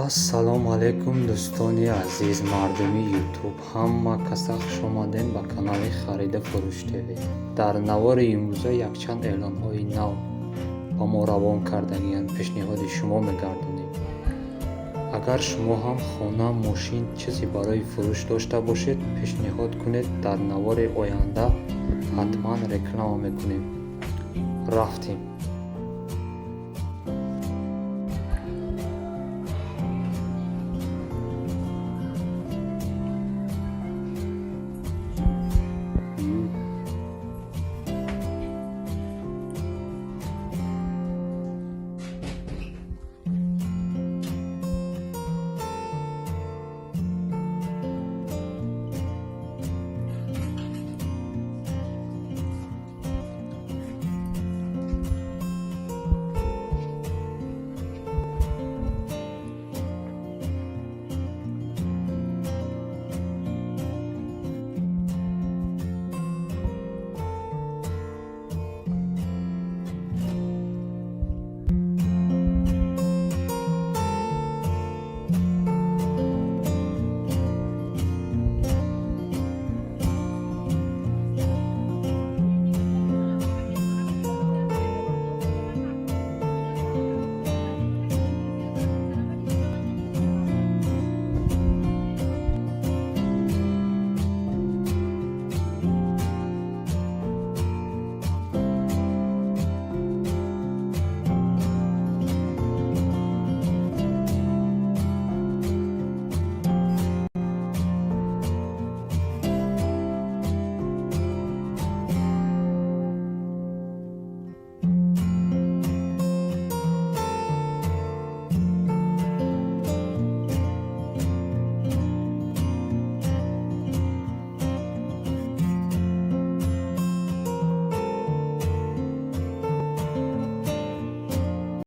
Ассалому алайкум, дӯстони азиз, мардуми Ютуб, ҳама каса хушомадем ба канали Хариду фурӯш ТВ. Дар навори имрӯза якчанд эълонҳои нав ба мо равон кардагиянд, пешниҳоди шумо мегардонем. Агар шумо ҳам хона, мошин, чизе барои фурӯш дошта бошед, пешниҳод кунед, дар навори оянда ҳатман реклама мекунем. Рафтем.